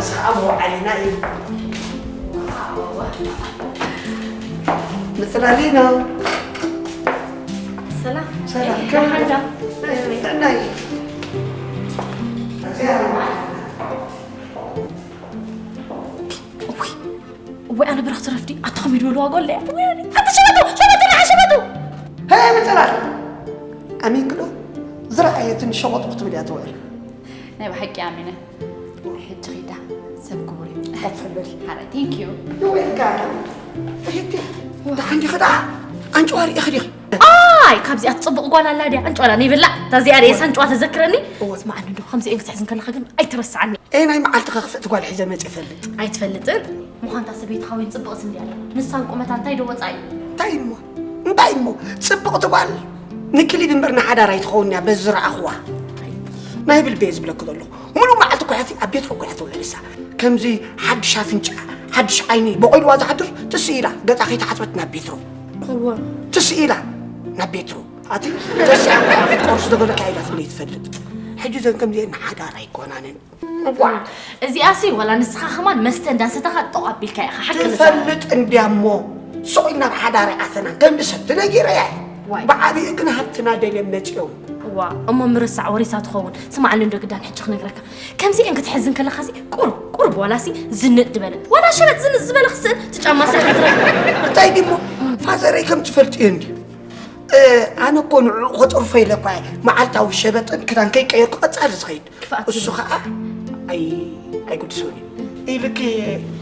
ሰሓቦ ዓይና እዩ። ምጽላሊና። ሰላም። ሰላም። ደሓን ዶ? ጥዕናይ። እውይ፣ እውይ፣ ኣነ ብረኽቲ ረፍዲ ኣታ ኸመይ ዝበሉ ዋጋ ኣለያ። ኣታ ሸበጡ፣ ሸበጡ፣ ንዓ ሸበጡ። ሄ፣ ምጽላል። ኣሚንክዶ? ዝረኣየትን ሸበጡ ክትብል እያ ትውዕል። ናይ ብሓቂ ኣሚነ። ሕጂ ኺዳ ሰብ ክቡር እዩ። ኮፍ በል። ሓራይ፣ thank you። ንወይልካ፣ እህቲ፣ ደሓን ዲኺ ደኣ? ኣንጭዋ ርኢኺ ዲኺ? ኣይ፣ ካብዚኣ ትጽብቕ ጓል ኣላ ድያ? ኣንጭዋ ኣላ፣ ነይብላ። እታ እዚኣ ርእሳ ኣንጭዋ ተዘክረኒ። እወ። ስማዕኒ እንዶ፣ ከምዚኤን ክትሕዝ እንከለኻ ግን ኣይትረስዓኒ። ኤ፣ ናይ መዓልቲ ከኽፍእቲ ጓል ሒዘ መጽእ ይፈልጥ። ኣይትፈልጥን? ምዃንታ ሰበይትኻ ወይን ጽብቕቲ እንድያ ኣላ። ንሳን ቁመታን እንታይ ዶ ወጻኢ? እንታይ እሞ? እንታይ እሞ? ጽብቕቲ ጓል ንክሊብ እምበር ንሓዳር ኣይትኸውን እያ፣ በዚ ዝረኣኽዋ። ናይ ብልቢ እየ ዝብለኪ ዘለኹ። ሙሉእ መዓልቲ እኮ እያ ኣብ ቤት እኮ እያ ትውዕል እሳ። ከምዚ ሓድሽ ኣፍንጫ፣ ሓድሽ ዓይኒ በቆይልዋ ዝሓድር ትስእ ኢላ ገጻ ከይተሓጽበት ናብ ቤትሮ። እወ። ትስእ ኢላ ናብ ቤትሮ። ኣቲ ተስኣ እኮ እያ ክትቆርስ ዝገበረካ ኢላ ትብለይ ትፈልጥ። ሕጂ ዘን ከምዚኤን ሓዳር ኣይኮናንን። እዋ። እዚኣሲ ዋላ ንስኻ ከማን መስተ እንዳሰተኻ ጠቕ ኣቢልካ ኢኻ፣ ሓቂ ንሳ። ትፈልጥ እንድያ እሞ፣ ሱቕ ኢልና ኣብ ሓዳር ኣይኣተናን፣ ከም ንሰቲ ነጊረያ። ዋይ። ብዓቢኡ ግን ሃብትና ደልዮም መጺኦም። እዋ፣ እሞ ምርሳዕ ወሪሳ ትኸውን። ስማዕኒ እንዶ ግዳን ሕጂ ክነግረካ። ከምዚኤን ክትሕዝ እንከለኻሲ ቁሩብ፣ ቁሩብ ዋላሲ ዝንጥ ዝበለ። ዋላ ሸበጥ ዝንጥ ዝበለ ክስእን፣ እቲ ጫማ ስራሕ ክትረፍ። እንታይ ድሞ? ፋዘረይ ከም ትፈልጥዮ እንድዩ። እ፣ ኣነ እኮ ንዕኡ ከጥርፎ ኢለ እኳ እየ መዓልታዊ ሸበጥን ክዳን ከይቀየርኩ ቀጻሊ ዝኸይድ። ክፍኣት እሱ የብሉን። ኸዓ ኣይ-፣ ኣይግድሶን እዩ። ኢልኪ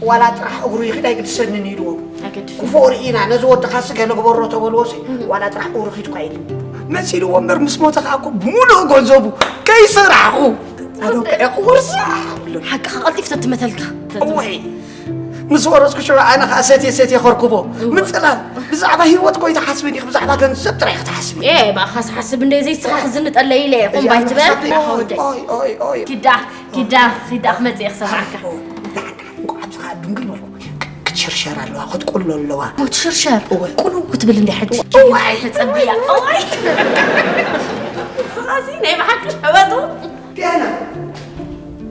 ዋላ ጥራሕ እግሩ ይኺድ ኣይግድሰንን ኢልዎ። ኣይገድፍን። ክፉእ ርኢና ነዚ ወድኻሲ ገለ ግበሮ ተበልዎሲ እም። ዋላ ጥራሕ እግሩ ኺድ እኳ ኢሉ። መሲልዎ እምበር ምስ ሞተ ኸዓ እኮ ብምሉእ ገንዘቡ ከይሰራሕኹ። ኣነ እኮ እየ ክወርሳ። ሓቅኻ ቀልጢፍ ተትመተልካ። እወይ። ምስ ወረስኩ ሽዑ ኣነ ኸዓ ሰትየ ሰትየ ከርክቦ። እወ። ምጽላል። ብዛዕባ ህይወት እኮ ኣይትሓስብን ኢኺ፣ ብዛዕባ ገንዘብ ጥራይ ኢኺ ትሓስቢ። ኤ፣ ብኣኻስ ሓስብ እንደ ዘይስኻ ክዝንጠለ ኢለ እየ። ቁምባይ እያ፣ ትበል። ሓሳብ ኣኻ ወደይ። ኦይ፣ ኦይ፣ ኦይ። ኪዳ፣ ኪዳ፣ ኪዳ ክመጽእ እየ ክሰምዓካ። ኦ፣ ደሓን፣ ደሓን። እንቋዕ ኣብዚኻ ድንግል በልኩ። ክትሽርሸር ኣለዋ፣ ክትቁሎ ኣለዋ። ኦ፣ ትሽርሸር? እወ። ቁሉ ክትብል እንደ ሕጂ። እዋይ። ተጸብያ። እዋይ። ንስኻሲ ናይ ብሓቂ ሕበጡ። ዲያና፣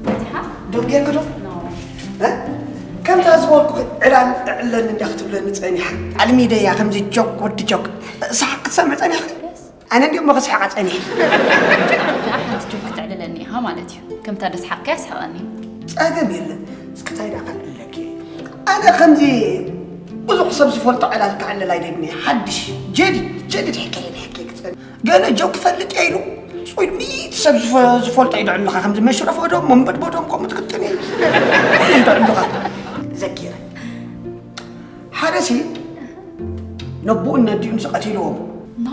በዚሓ? ደንጊየኪ ዶ? ኖ። እ? ከምታ ዝበልኩኺ ዕላል እዕለኒ እንዳ ክትብለኒ ጸኒሓ። ኣልሚደያ ከምዚ ጆክ ወዲ ጆክ። ሰሓቕ ክትሰምዕ ጸኒሕኺ? የስ። ኣነ እንድዮም እሞ ክስሕቓ ጸኒሐ። ደኣ ሓንቲ ጆክ ክተዕልለኒ ኢኻ ማለት እዩ። ከምታ ደስሓቕካያ ስሕቐኒ። ጸገም የለን። እስኪ እንታይ ደኣ ከዕልለኪ? ኣነ ከምዚ ብዙሕ ሰብ ዝፈልጦ ዕላል ክዕልል ኣይደልን እየ። ሓድሽ፣ ጀዲድ፣ ጀዲድ ሕክየ፣ ሕክየ ክጸንሕ። ገለ ጆክ ክፈልጥ እየ ኢሉ፣ ጾይ ሚእቲ ሰብ ዝፈ-፣ ዝፈልጦ እዩ ዝዕልኻ፣ ከምዚ መሽረፎ ዶ፣ መንበድቦ ዶ፣ ከምኡ ትክትል እዩ። እዩ ዝዕልኻ። ዘኪረ። ሓደሲ ነቦኡን ነዲኡን ቀቲልዎም። ኖ፣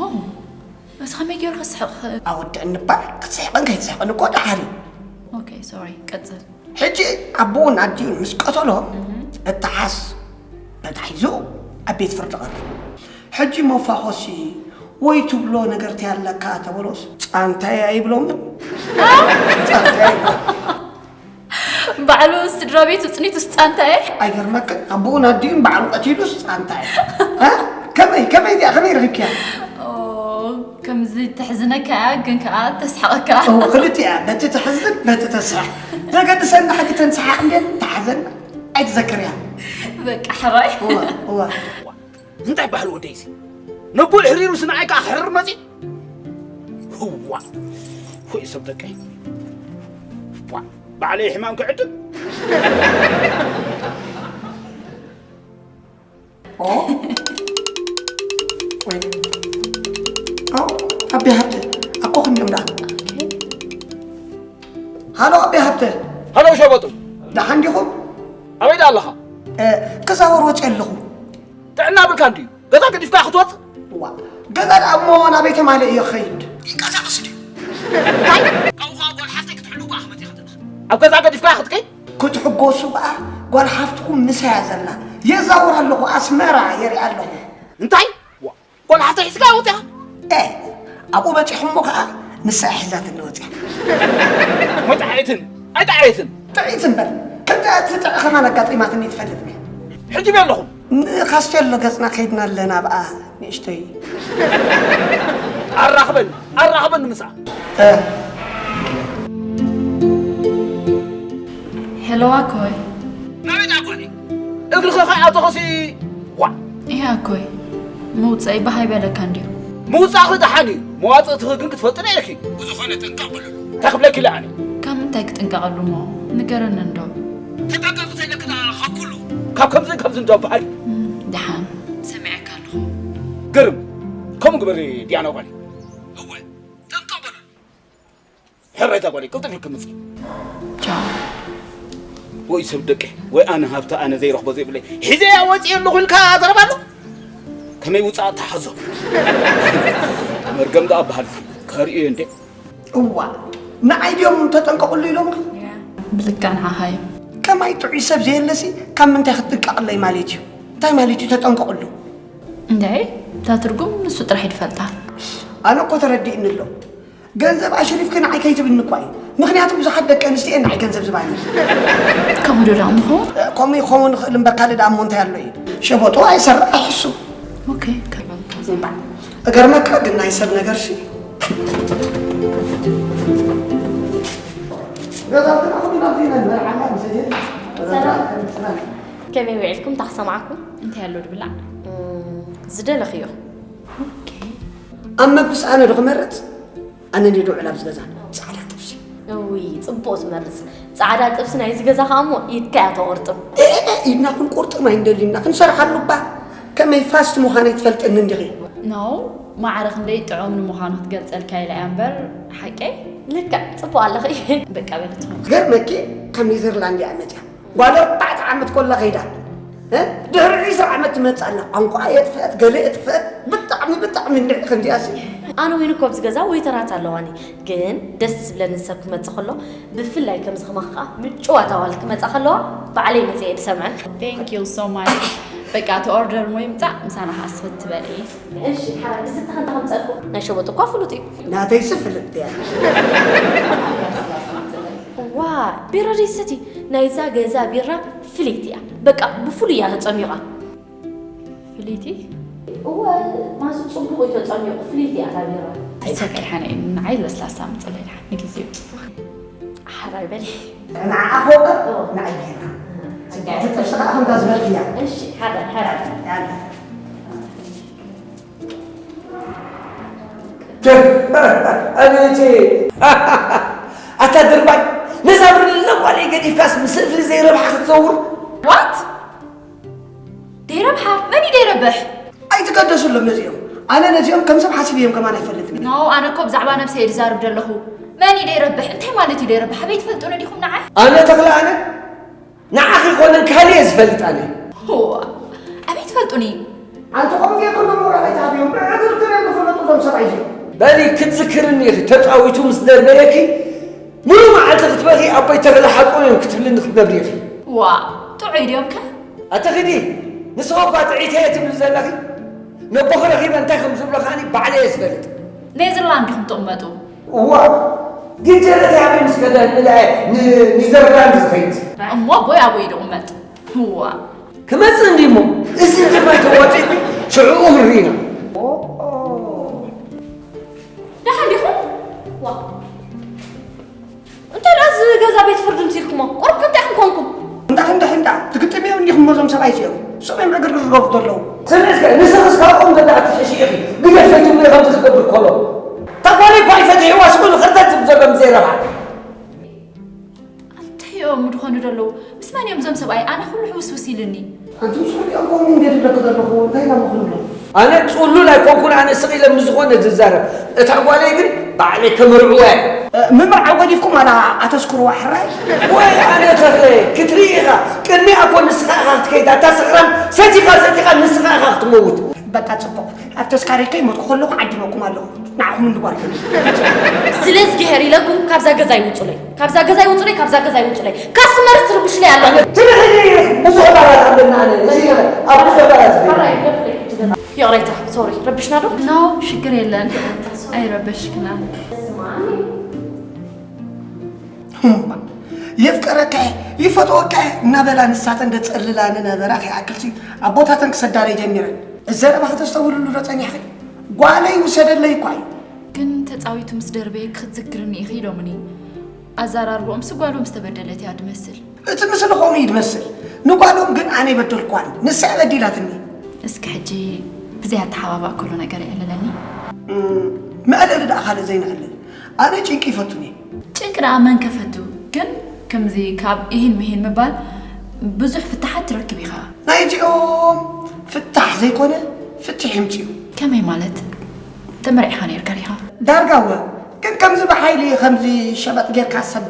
በዚ ከመይ ገይሩ ከስሕቕ ይኽእል? ኣወድእኒ እባ፣ ክትስሕቕን ከይትስሕቕን እኮ ደሓር እዩ። ኦኬ፣ ሶሪ፣ ቀጽል። ሕጂ ኣቦኡን ኣዲኡን ምስ ቀተሎም፣ እም። እተሓዝ ተታሒዙ ኣብ ቤት ፍርዲ ቀርቡ። ሕጂ መፋኾሲ ወይ ትብሎ ነገር ተይ ኣለካ ተበሎስ ጻንታይ ኣይብሎምን። ጻንታይ ኣይብሎ። ባዕሉ ስድራ ቤቱ ጽኒቱስ ጻንታይ? ኣይገርመክን? ኣቦኡን ኣዲኡን ባዕሉ ቀቲሉስ ጻንታይ? እ? ከመይ፣ ከመይ እዚኣ፣ ከመይ ረኺብክያ? ኦ፣ ከምዚ ተሕዝነካ እያ፣ ግን ከኣ ተስሕቐካ። እወ፣ ክልቲኣ፣ በቲ ተሕዝን በቲ ተስሕቕ። ዘገድሰና ሕጂ ተንስሓቕ እንዴ ተሓዘን ኣይትዘክርያ። በቃ፣ ሕራይ። እወ፣ እወ። እንታይ ባህል ወደይሲ? ነቦ ሕሪሩ ስንዓይ ከኣ ክሕርር መጺ? ህዋ። ሆይ ሰብ ደቀይ። ዋ፣ ባዕለይ ሕማም ክዕድም። ኦ። ወይ። ኣው፣ ኣቤ ሃብተ፣ ኣኮ ክንደም ደኣ። ሃሎ ኣቤ ሃብተ። ሃሎ ሸበጡ። ደሓን ዲኹም? ኣበይ ደኣ ኣለኻ? እ፣ ክዛወር ወፂአ ኣለኹ። ጥዕና ብልካ እንድዩ። ገዛ ገዲፍካ ክትወጽእ? ዋ፣ ገዛ ደኣ እሞ ናበይ ተማልእ እየ ክኸይድ? ይንቀሳቐስ ድዩ? እንታይ? ካብኡ ኸኣ ጓል ሓፍተይ ክትሕሉ እኳ ክትመጽእ ኢኻ ዘለኻ። ኣብ ገዛ ገዲፍካ ክትከይድ? ክትሕጎሱ ኸኣ ጓል ሓፍትኹም ምሳይ እያ ዘላ። የዛውር ኣለኹ፣ ኣስመራ የርኢ ኣለኹ። እንታይ? ዋ፣ ጓል ሓፍተይ ሒዝካ ወጺኻ? ኤ፣ ኣብኡ በጺሑ እሞ ኸኣ ንሳ እያ ሒዛትኒ ወጺኣ። ወይ ጥዕይትን፣ ኣይጥዕይትን። ጥዕይት እምበር፣ ከምዚኣ ትጥዒ ኸማን ኣጋጢማትኒ ትፈልጥ እያ። ሕጂ በይ ኣለኹም። ንካስቴሎ ገጽና ከይድና ኣለና ኣብኣ ንእሽተይ። ኣራኽበኒ፣ ኣራኽበኒ ምስኣ። እ። ሄሎ ኣኮይ። ናበይ ደኣ ኮኒ? እግርኺ ከይኣተኹሲ ዋ። እያ ኣኮይ። ምውፀይ በሃይ በለካ እንድዩ። ምውፃእኺ ደሓን እዩ። መዋፅእትኺ ግን ክትፈልጢ ነይርኪ። ብዝኾነ ጥንቀቕ በልሉ። እንታይ ክብለኪ ኢለ ኣነ? ካብ ምንታይ ክጥንቀቐሉ እሞ ንገረኒ እንዶ። ተጠንቀቒ ተይለኪ ደኣ ካብ ኩሉ። ካብ ከምዚ ከምዚ እንዶ በሃል። እም፣ ደሓን ሰሚዐካ ኣለኹ። ግርም። ከምኡ ግበሪ ዲያና ጓለይ። እወ፣ ጥንቀቕ በልሉ። ሕራይ እታ ጓለይ ቅልጥፍ ኢልኪ ምፂ። ቻው። ወይ ሰብ ደቂ ወይ ኣነ ሃብቲ ኣነ ዘይረኽቦ ዘይብለይ ሒዘያ ወፂኤ ኣለኹ ኢልካ ዘረባ ኣሎ። ከመይ ውፃእ ተሓዞ። መርገም ደኣ በሃል ከርእዮ እንዴ። እዋ ንዓይ ድዮም ተጠንቀቕሉ ኢሎምኺ? ብልካ ንዓኻ እዩ። ከማይ ጥዑይ ሰብ ዘየለሲ ካብ ምንታይ ክትጥንቀቕለይ ማለት እዩ? እንታይ ማለት እዩ ተጠንቀቕሉ? እንድዒ እታ ትርጉም ንሱ ጥራሕ እዩ ዝፈልጣ። ኣነ እኮ ተረዲእኒ ኣሎ። ገንዘብ ኣሽሪፍኪ ንዓይ ከይትብልኒ እኳ እዩ። ምኽንያቱ ብዙሓት ደቂ ኣንስትዮ እየን ንዓይ ገንዘብ ዝባኒ። ከምኡ ዶ ደኣ ምኾን? ከምኡ ይኸውን ይኽእል እምበር ካልእ ደኣ እሞ እንታይ ኣሎ እዩ? ሸበጡ ኣይሰርሕ ኣይሕሱ። ኦኬ፣ ከበልካ። እገርመካ ግን ናይ ሰብ ነገር ሲ። ገዛውትና ኩሉ ናብዚ ኢና ንበልዓላ፣ ንሰትየላ። ሰላም። ሰላም። ከመይ ውዒልኩም? እንታይ ክሰምዓኩም? እንታይ ኣሎ ድብላዕ? እም፣ ዝደለኽዮ። ኦኬ። ኣብ መብልስ ኣነ ዶ ክመርጽ? ኣነ እንድየ ዶ ውዕል ኣብዚ ገዛ? ጻዕዳ ጥብሲ። እውይ፣ ጽቡቕ ትመርጽ። ጻዕዳ ጥብሲ ናይዚ ገዛ ኸኣ እሞ ኢድካ እያ ተቑርጥም። ኤ፣ ኤ፣ ኤ፣ ኢድና ክንቁርጥም ኣይንደልን ኢና፣ ክንሰርሓሉ እባ። ከመይ ፋስት ምዃነይ ትፈልጥኒ እንዲኺ? ኖ፣ ማዕረ ክንደይ ጥዑም ንምዃኑ ክትገልጸልካ ኢላ እያ እምበር፣ ሓቀይ? ልክዕ፣ ጽቡቕ ኣለኺ። በቃ በሊ ትኹን። ገርመኪ፣ ካብ ኔዘርላንድ እያ መጽያ። ጓል ኣርባዕተ ዓመት ኮላ ከይዳ፣ እ? ድሕሪ ዒስራ ዓመት ትመጽእ ኣላ። ቋንቋኣ የጥፍአት፣ ገለ የጥፍአት። ብጣዕሚ፣ ብጣዕሚ እንድዒ ከምዚኣሲ። ኣነ ወይን እኮ ኣብዚ ገዛ ወይተራት ኣለዋኒ። ግን ደስ ዝብለኒ ሰብ ክመጽእ ከሎ፣ ብፍላይ ከምዚ ከማኺ ከኣ ምጭዋት ኣዋልድ ክመጻ ከለዋ፣ ባዕለይ መጽየ እየ ዝሰምዐን። Thank you so much። በቃ እቲ ኦርደር እሞ ይምጻእ፣ ምሳና ከኣ ስኽት ትበል እየ። እሺ፣ ሓራይ ብዝተኸንተ ከምጸልኩ። ናይ ሸበጡ እኳ ፍሉጥ እዩ። ናተይሲ ፍልጥቲ እያ። ዋ፣ ቢራ ደይሰቲ። ናይዛ ገዛ ቢራ ፍልይቲ እያ። በቃ ብፍሉይ እያ ተጸሚቓ። ፍልይቲ? እወ፣ ማሱ ጽቡቕ እዩ ተጸሚቑ። ፍልይቲ እያ እታ ቢራ። ኣይሰከይ ሓነ፣ ንዓይ ለስላሳ ምጽለይ ደሓን ንግዜኡ። ሓራይ በሊ። ንዓኣ ፎቅ፣ ንዓይ ቢራ። ጽቡቕ ጥብሲ ከዓ ከምታ ዝበልክያ። እሺ፣ ሓራይ፣ ሓራይ። ያለ። ኣቤቴ! ኣታ ድርባይ! ነዛ ብርለ ጓለይ ገዲፍካስ ምስ እፍሊ ዘይረብሓ ክትዘውር? ዋት? ደይረብሓ? መን እዩ ደይረብሕ? ኣይትገደሱሎም ነዚኦም። ኣነ ነዚኦም ከም ሰብ ሓሲብ እዮም ከማን ኣይፈልጥን። ኖ፣ ኣነ እኮ ብዛዕባ ነብሰይ እየ ዝዛርብ ዘለኹ። መን እዩ ደይረብሕ? እንታይ ማለት እዩ ደይረብሕ? ኣበይ ትፈልጡኒ ዲኹም ንዓይ? ኣነ ተኽለ ኣነ ንዓኺ ኮነ ካልእ እየ ዝፈልጥ ኣነ። ዋ፣ ኣበይ ትፈልጡኒ? ኣንቲ ከምኡ ጌርኩም ሞራል ኣይትሃብዮም። ብዕግርግር እዮም ዝፍለጡ እዞም ሰብኣይ እዚኦም። በሊ ክትዝክርኒ ኢኺ፣ ተጻዊቱ ምስ ደርበየኪ፣ ምሉእ መዓልቲ ክትበኺ ኣቦይ ተኽለ ሓቆም እዮም ክትብልኒ ክትነብሪ ኢኺ። ዋ፣ ጥዑይ ድዮም ከ? ኣቲ ኺዲ፣ ንስኺ እኳ ጥዕይቲ እየ ትብሊ ዘለኺ። ነቦኺ ረኺበ እንታይ ከም ዝብሎ ከኣኒ ባዕለይ እየ ዝፈልጥ። ኔዘርላንድ ዲኹም ትቕመጡ? እዋ፣ ግጀለት ኣበይ ምስ ከደ ንላ-፣ ን-፣ ኒዘርላንድ ዝኸይድ። እሞ ኣቦይ ኣበይ ድቕመጥ? እዋ። ክመጽእ እንዲ እሞ፣ እዚ ግርማይ ተዋጺእኩ ሽዕኡ ክንርኢ ኢና። ደሓን ዲኹም? ዋ። እንታይ ደኣ እዚ ገዛ ቤት ፍርዲ ምሲልኩሞ? ቁሩብ ከምቲ ኢኹም ኮንኩም። እንዳ፣ እንዳ፣ እንዳ፣ ትግጥምዮም እንዲኹም ነዞም ሰብኣይ እዚኦም። እሶም እዮም ዕግርግር ዝገብሩ ዘለዉ። ስምዒ እስከ፣ ንስኺ እስከ ኣብኦም ገዛ ክትሕሺ ኢኺ። ግደፍ ዘይትብሉ ከምዚ ዝገብር ከሎ። እታ ጓለይ እኳ ይፈትሕዋ ስቕ ኢሉ ክርተት ዝብል ዘሎ ምስ ዘይረብሓ። እንታይ እዮም ድኾኑ ዘለዉ? ምስ መን እዮም እዞም ሰብኣይ? ኣነ ኩሉ ሕውስውስ ኢልኒ። ኣንቱም ስቕ ኢሎም ከምኡ እንዴ ዝብለኩ ዘለኹ፣ እንታይ ኢና ምኽንብሎ? ኣነ ጽሉል ኣይኮንኩን፣ ኣነ ስቕ ኢለ ምስ ዝኾነ ዝዛረብ። እታ ጓለይ ግን ባዕለይ ከመርዕዋ እየ። እ፣ ምምርዓው ገዲፍኩም ዋላ ኣተስኩርዋ ሕራይ? ወይ ኣነ ተኽለ፣ ክትርኢ ኢኻ። ቅድሚኣ እኮ ንስኻ ኢኻ ክትከይድ። ኣታ ስኽራን፣ ሰቲኻ፣ ሰቲኻ ንስኻ ኢኻ ክትመውት። በቃ ጽቡቕ። ኣብ ተስካረይ ከይሞትኩ ከለኹ ዓዲመኩም ኣለኹ። ንዓኹም እንድጓልኩም። ስለ እግዚኣብሄር ኢለኩም ካብዛ ገዛ ይውጹለይ። ካብዛ ገዛ ይውጹለይ፣ ካብዛ ገዛ ይውጹለይ። ካስተመርስ ትርብሹለይ ኣለኹ። ትንሕኒ ብዙሕ ባራት ኣለና ኣነ። እዚ ኣብ ብዙሕ ባራት ኣለና። ይቕሬታ፣ ሶሪ፣ ረቢሽና ዶ? ኖ፣ ሽግር የለን። ኣይረበሽክናን። እምባ፣ የፍቅረካ እየ፣ ይፈትወካ እየ እናበላ ንሳተን ደጸልላ ንነበራ ከይኣክልሲ ኣቦታተን ክሰዳለይ ጀሚረን። እዚ ዘረባ ከተስተውልሉ ዶ ጸኒሕኺ? ጓለይ ውሰደለይ እኳ እዩ። ግን ተጻዊቱ ምስ ደርበየ ክትዝክርኒ ኢኺ ኢሎምኒ። ኣዘራርብኦም ስጓሎም ዝተበደለት እያ ትመስል። እቲ ምስሊ ከምኡ እዩ ዝመስል። ንጓሎም ግን ኣነ ኣይበደልኳን፣ ንሳ እያ በዲላትኒ። እስኪ ሕጂ ብዘይ ኣተሓባባእ ኩሉ ነገር የዕልለኒ። እም፣ መዕለሊ ደኣ ካልእ ዘይነዕልል። ኣነ ጭንቂ ይፈቱን እየ። ጭንቂ ደኣ መን ከፈቱ? ግን ከምዚ ካብ ኢሂን ምሂን ምባል ብዙሕ ፍታሓት ትረክብ ኢኻ። ናይዚኦም ፍታሕ ዘይኮነ ፍትሕ ይምፅኡ። ከመይ ማለት? ተመሪዕኻ ነይርካ ዲኻ? ዳርጋ እወ። ግን ከምዚ ብሓይሊ ከምዚ ሸበጥ ጌርካ ሰብ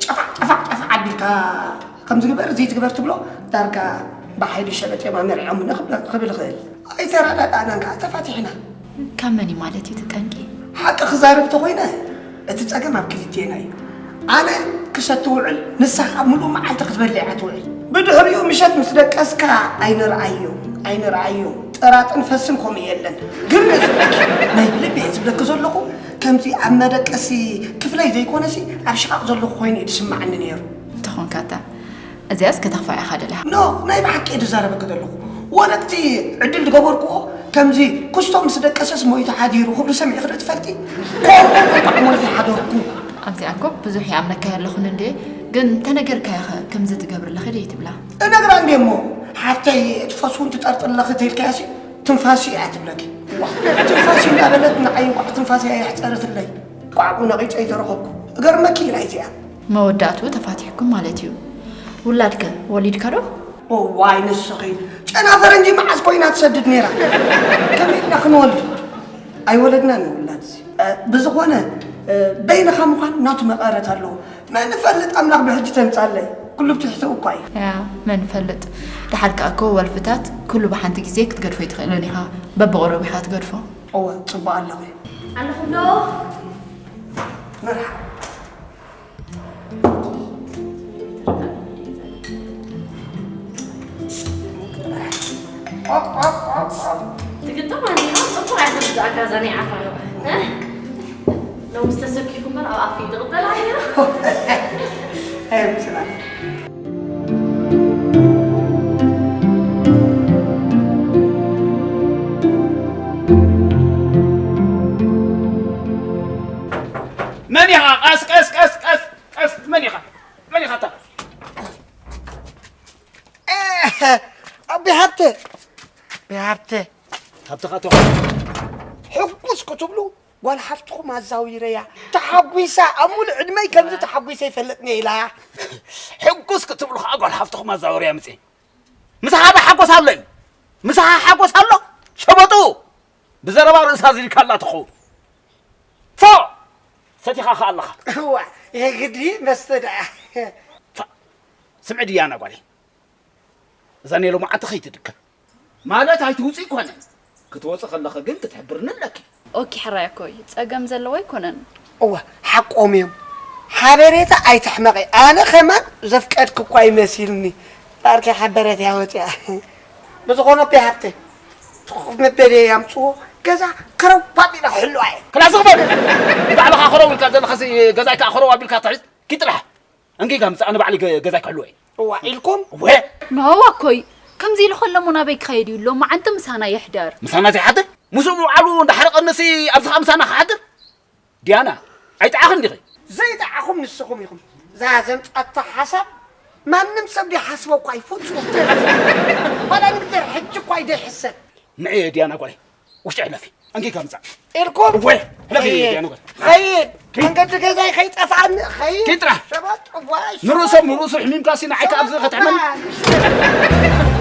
ጨፋዕ ጨፋዕ ጨፋዕ ኣቢልካ ከምዚ ግበር እዚ ትግበር ትብሎ ዳርጋ ብሓይሊ ሸበጥ እዮም ኣመሪዖምኒ ክብል ክብል ይኽእል። ኣይተረዳዳእናን ከዓ ተፋቲሕና። ካብ መን እዩ ማለት እዩ እቲ ጠንቂ? ሓቂ ክዛረብ ተኾይነ እቲ ጸገም ኣብ ክልቴና እዩ። ኣነ ክሰቲ ውዕል፣ ንሳ ከዓ ምሉእ መዓልቲ ክትበልዕ እያ ትውዕል። ብድሕሪኡ ምሸት ምስ ደቀስካ ኣይንርኣዮ፣ ኣይንርኣዮ። ጥራጥን ፈስን ከምኡ የለን። ግን ነዚ ናይ ብልቢ እየ ዝብለኪ ዘለኹ፣ ከምዚ ኣብ መደቀሲ ክፍለይ ዘይኮነሲ ኣብ ሽቓቕ ዘለኹ ኮይኑ እዩ ዝስማዓኒ ነይሩ። እንተኾንካ እታ እዚኣስ ከተኽፍኣ ኢኻ ደሊኻ። ኖ፣ ናይ ብሓቂ እየ ዝዛረበኪ ዘለኹ። ወረቅቲ ዕድል ዝገበርኩዎ ከምዚ ክስቶ ምስ ደቀሰስ ሞይቱ ሓዲሩ ክብሉ ሰሚዕኺ ዶ ትፈልጢ? ከምኡ እንኳዕ ሞይቱ ሓደርኩ። ኣብዚኣ እኮ ብዙሕ ይኣምነካ የለኹን እንዴ፣ ግን እንተነገርካያ ኸ ከምዚ ትገብሪ ኣለኺ ደይ ትብላ? እነግራ እንዴ እሞ፣ ሓፍተይ ትፈስውን ትጠርጥር ኣለኺ ተይልካያሲ ትንፋሲ እያ ትብለኪ። ዋ፣ ትንፋሲ እንዳበለት ንዓይ እንኳዕ ትንፋሲ እያ የሕፀረትለይ። ቋዕቁ ነቒፀ ይተረኸብኩ። እገርመኪ ናይዚኣ። መወዳእትኡ ተፋቲሕኩም ማለት እዩ። ውላድከ ወሊድካ ዶ? እዋይ ንስኺ፣ ጨና ፈረንጂ መዓስ ኮይና ትሰድድ ነይራ? ከመይ ኢልና ክንወልድ? ኣይወለድናን ንውላድ እዚ። እ፣ ብዝኾነ፣ እ፣ በይንኻ ምዃን ናቱ መቐረት ኣለዎ። መን ይፈልጥ ኣምላኽ ብሕጂ ተምጻለይ? ኩሉ ብትሕትኡ እኳ እዩ። ያ፣ መን ይፈልጥ? ደሓር ከኣ እኮ ወልፍታት ኩሉ ብሓንቲ ግዜ ክትገድፎ ኣይትኽእልን ኢኻ። በብቕሩብ ኢኻ ትገድፎ። እወ፣ ጽቡቕ ኣለኺ። ኣለኹም ዶ? መርሓባ። ትግጥም ኣንዲኻ ጽቡቕ ኣይትርድኣካ እዛ ናይ ዓፋር። እ? ሎምስ ተሰኪፉ እምበር ኣብ ኣፈይ ድቕበል ኣየር። ኣይምስላ። መን ኢኻ? ቀስ፣ ቀስ፣ ቀስ፣ ቀስ፣ ቀስ፣ መን ኢኻ? መን ኢኻ እታ? ኤህ፣ ኣቢ ሃብተ፣ ኣቢ ሃብተ። ሃብትኻ ተኾ። ሕጉስ ክትብሉ ጓል ሓፍትኹም ኣዛዊረያ። ተሓጒሳ፣ ኣብ ሙሉእ ዕድመይ ከምዚ ተሓጒሰ ይፈልጥን እየ ኢላ። ሕጉስ ክትብሉ ኸዓ ጓል ሓፍትኹም ኣዛዊረያ ምጽእ። ምሳኻ ዶ ሓጎስ ኣሎ እዩ? ምሳኻ ሓጎስ ኣሎ? ሸበጡ! ብዘረባ ርእሳ ዝሊካ ኣላ ትኸውን። ፎ! ሰቲኻ ኸኣ ኣለኻ። እዋ፣ የግዲ መስተ ደኣ። ፋ! ስምዒ ድያና ጓለይ። እዛ ናይ ሎማዓንቲ ከይትድገም። ማለት ኣይትውጺ ይኮነ። ክትወጺ ከለኺ ግን ክትሕብርኒ ኣለኪ። ኦኬ፣ ሕራይ እኮ እዩ። ጸገም ዘለዎ ኣይኮነን። እዋ፣ ሓቆም እዮም። ሓበሬታ ኣይትሕመቒ። ኣነ ከማን ዘፍቀድኪ እኳ ይመሲልኒ። ባርከ ሓበሬታ ያወፅያ። ብዝኾነ ኣቦይ ሃብተ፣ ትኹፍ መበሊ ያምፅዎ። ገዛ ከረው ባቢላ ክሕልዋ እየ። ክላስ ግበር። ንባዕልኻ ከረው ኢልካ ዘለኻሲ ገዛይ ከዓ ከረው ኣቢልካ ትሕዝ። ኪድ ጥራሕ። እንኪ ጋምፃ፣ ኣነ ባዕሊ ገ-፣ ገዛይ ክሕልዎ እየ። እዋ፣ ኢልኩም? እወ። ንሆዋ እኮይ፣ ከምዚ ኢሉ ከሎ እሞ ናበይ ክኸይድ እዩ? ሎማዓንቲ ምሳና ይሕደር። ምሳና ዘይሓድር? ምስኡ ምውዓሉ እንዳሓረቐንሲ ኣብዚ ኸዓ ምሳና ክሓድር? ዲያና፣ ኣይጠዓኽን ዲኺ? ዘይጠዓኹም ንስኹም ኢኹም። እዛ ዘምጻቶ ሓሳብ ማንም ሰብ ዘይሓስቦ እኳ እዩ ፍጹም። ዋላ ንግደር ሕጂ እኳ እዩ ዘይሕሰብ። ንዒ ዲያና ጓለይ፣ ውሽጢ ሕለፊ። እንኪ ከምጻ። ኢልኩም? እወ፣ ሕለፊ ኸይድ፣ ዲያና ጓለይ። ኸይድ። ኪድ። መንገዲ ገዛይ ከይጠፍኣኒ፣ ኸይድ። ኪድ ጥራሕ። ሸበጥ፣ እዋይ፣ ንርእሶም፣ ሸበጥ። ንርእሱ ሕሚምካሲ ንዓይ ከኣ ኣብዚ ሸበጥ፣ ከተሕመኒ። እዋይ።